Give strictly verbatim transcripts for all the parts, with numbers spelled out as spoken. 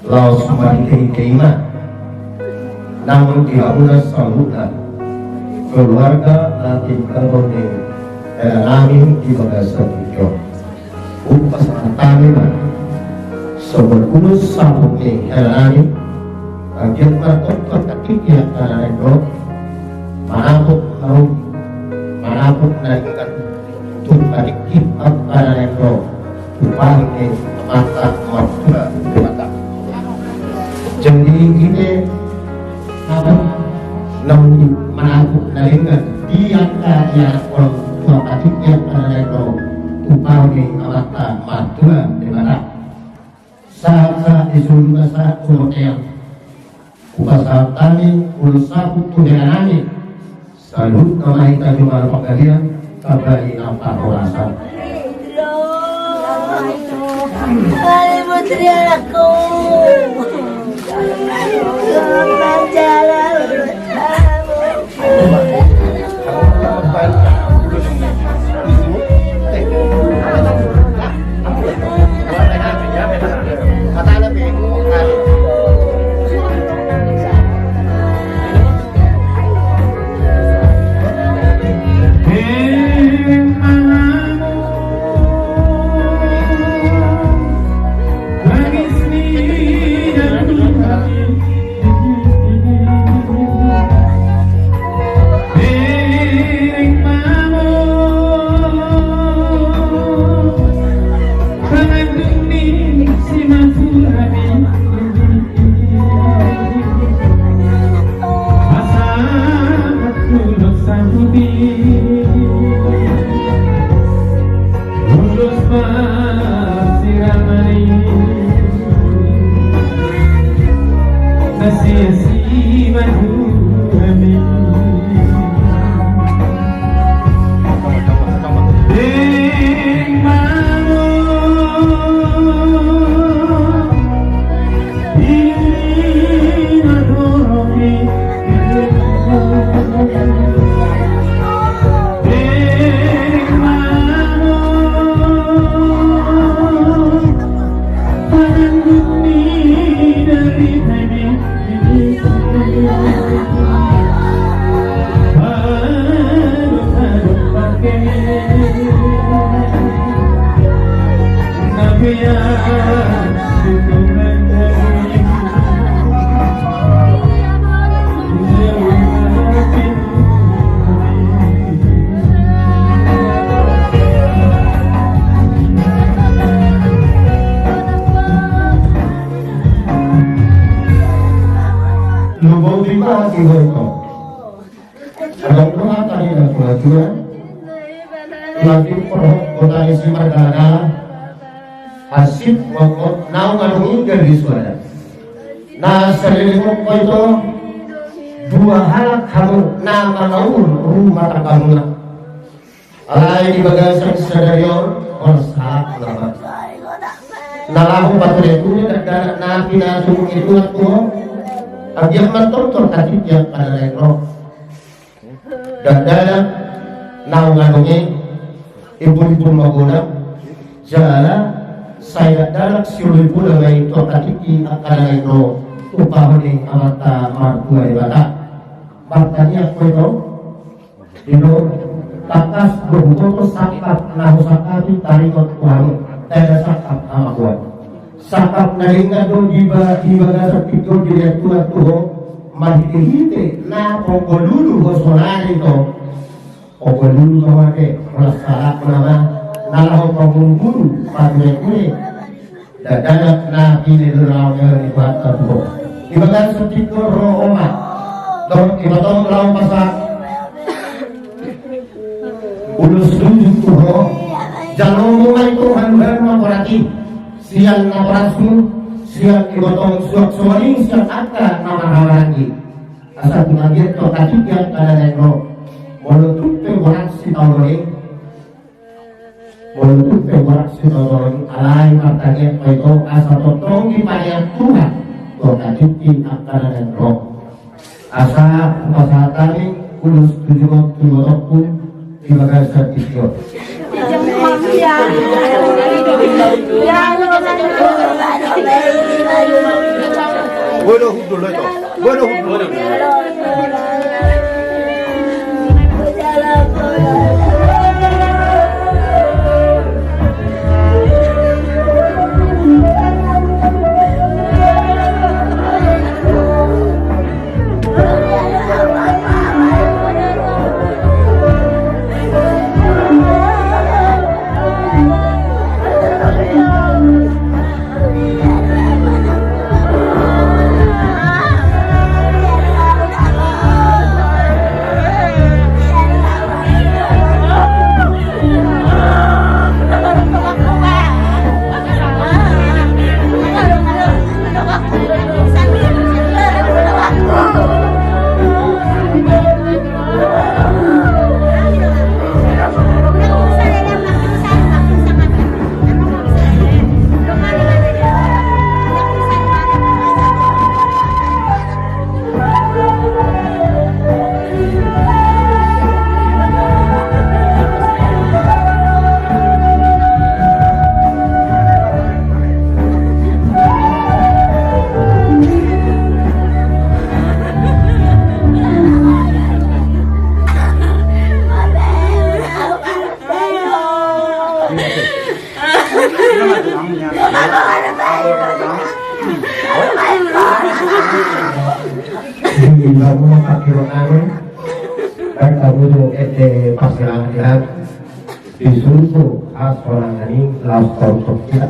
Laos marhite-hite i ma naung dihamu na saluhutna keluarga na tingkadon ni hela nami di bagasan tingki on. Hupasahat hami ma songon ulos saput ni hela nami, anggiat ma tongtong tatingki angka na naeng ro, manapuk hamu, manapuk na denggan, tung tatingki angka na naeng ro, tu bahen ni Amanta Martua Debata. Jadi ite, apa, naung manapuk na denggan di angka ianakhon, tung tatingki angka na naeng ro, tu bahen ni Amanta Martua Debata. Sahat-sahat ni solu na sahat tu bontean. Hupasahat hami ulos saput tu hela nami. Saluhutna ma hita jumalo panggabean, tamba ni na parhorasan. Adong do hata ni natuatua, lagi porhot gotani simargalagala, hansip mongkot naung adong i gari suada. Na saleleng on, ito, dua halak hamu na mangaur rumah tanggamuna. Alai di bagasan sadari on, horas halak na laho pature-ture dakdanak na pinatumuk i tuat tu ho, anggiat ma tongtong tatingki angka na naeng ro. Dakdanak naung adong i, imbur-imbur magodang, jala sai dakdanak sioloi pola ma i tu angka tingki angka na naeng ro, tumpahon ni Amanta Martua Debata. Martangiang ma ito. Ito, tangkas do huboto sangkap na husangkapi taringot tu hamu, ndada sangkap hamagoan. Sangkap na denggan do di ba-, di bagasan tingki on dilehon Tuhan tu ho, marhite-hite na ponggo lulu ho sonari, ito. Ponggo lulu ma ho ate, horas halak nama na laho pamungkuru, pature-ture. Dakdanak na pinilalaon ni Tuhanta tu ho. Di bagasan tingki on ro oma. Dohot ibotom laho pasahat ulos tunjukon tu ho. Jalo ma ito haluhal na borat i. Sian natorasmu, sian ibotom suang songon i sian angka na marhahamaranggi. Asa tung anggiat tong tatingki angka na naeng ro. Molo tung pe borat sitaonon i. Molo tung pe borat sitaonon i, alai martangiang ma ito asa tongtong dipaneang Tuhan tu angka tingki angka na naeng ro. Asa hupasahat hami ulos tunjukon tu ibotomhu di bagasan tingki on. Boi do hundul do ito. Boi do hundul. Di lamu pakiron anu, kan kamu tu ete pasirangan iran, di sulku as orang ini laos tau tok kita.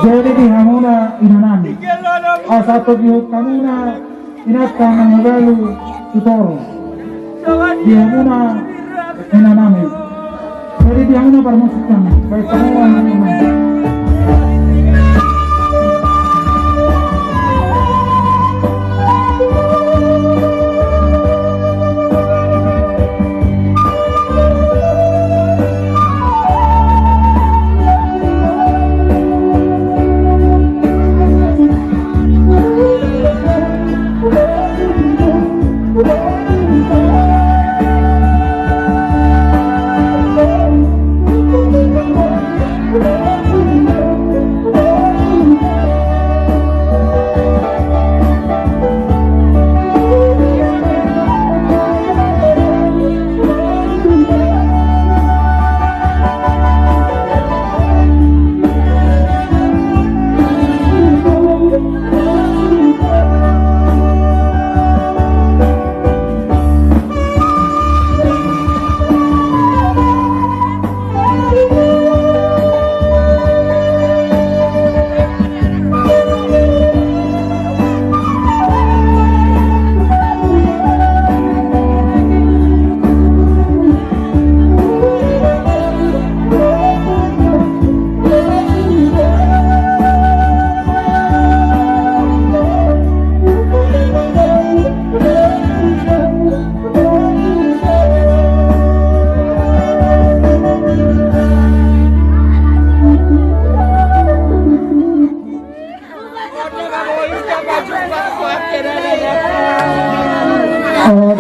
Jadi di hamuna inanami, asa togihon hamuna inanta na mangabalu tu toru. Di hamuna inanami. Jadi di hamuna parmusikna, baik hamuna inanami.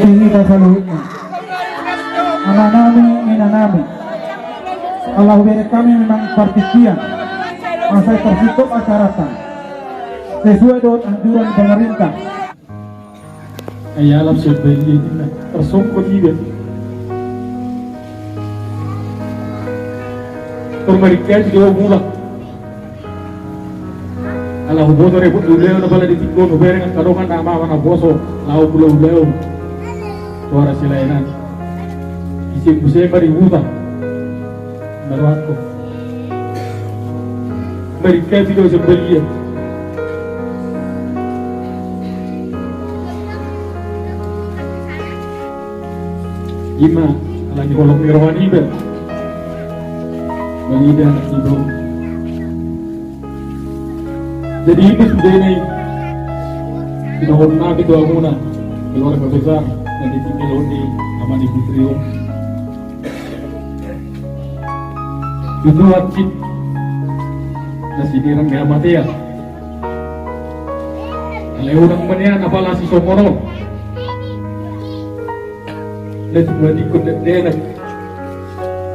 Hita saluhutna, amanami, inanami, ala hubereng hami memang partingkian asa tarsingkop acaranta sesuai dohot anjuran pemerintah. Ai alap sian badia ninna, tarsongkot iba. Tor marhite i do mulak. Ala huboto rebut ulaon apala di tingki on, hubereng angka dongan na mama na poso laho mangula ulaon tu ari Silaenan. Ise muse ma di huta. Marwakko. Marhingkat i do sian badia. Ima, ala ni holong ni roha niba. Mangida anak niba. Jadi ima sudena i. Sinohot nami tu hamuna keluarga besar na di tingki on di ama ni Putri on. Tutu hansit na sinirang ni hamatean. Alai unang manean apala sisongon on. Na jumadi kondek denak.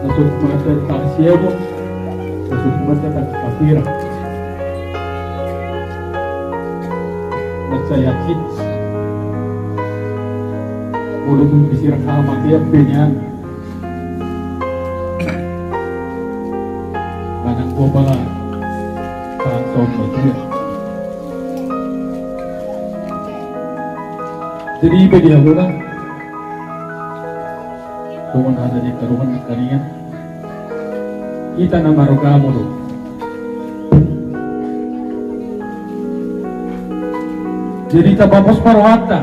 Na so masa tak siamun. Na so masa tak kapira. Na saya hansit. Molo tung disirang hamatean pe nian. Manang gopala. Tangan sombong dia. Jadi iba di hamuna. Songon hata ni angka dongan nangkaningan. Hita na marhahamaranggi do. Jadi tapapos ma rohanta.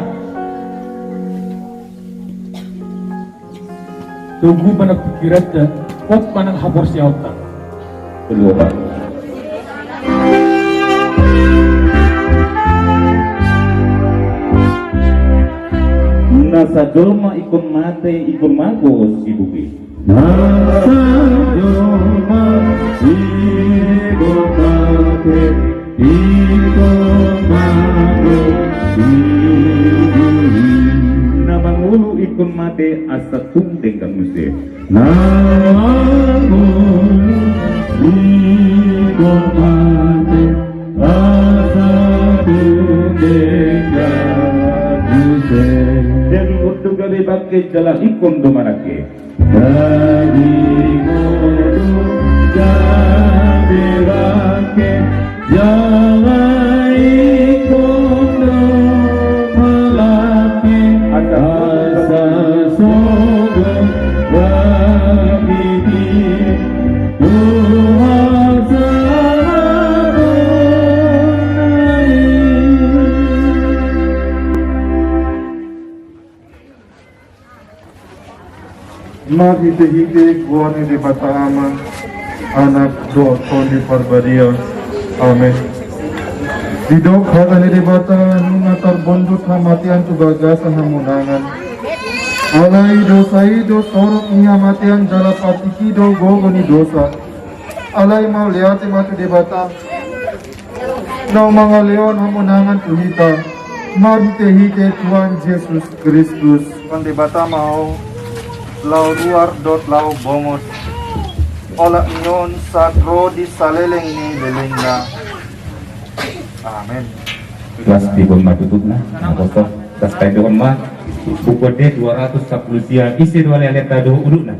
Togu manang pingkiranta, hot manang haporseaonta. Kedua, Pak. Na sadolma ingkon mate, ingkon mago sibuk i. Na sadolma ingkon mate, ingkon mago sibuk i. Na mangolu ingkon mate asa tung denggan muse. Na mangolu ingkon mate asa tung denggan muse. Jadi untuk gabe bangke jala ingkon do manangke. Jadi molo gabe bangke jala ingkon do manangke asa sogot bangke i. Marhitehite goar ni Debata Ama, Anak, dohot Tondi Parbadia. Amen. Didok hata ni Debata, nunga tarbondut hamatean tu bagasan hamonangan. Alai dosa i do sorop ni hamatean jala patik i do gogo ni dosa. Alai mauliate ma tu Debata, naung mangalehon hamonangan tu hita marhitehite Tuhan Jesus Kristus. Tuhan Debata ma Ho, laho ruar dohot laho bongot. Olat ni on sahat ro di saleleng ni lelengna. Amen. Las di on ma tutupna, apostel. Las paindohon ma. Buku D dua ratus sampulu sia, ise do ale-alenta dohot udutna?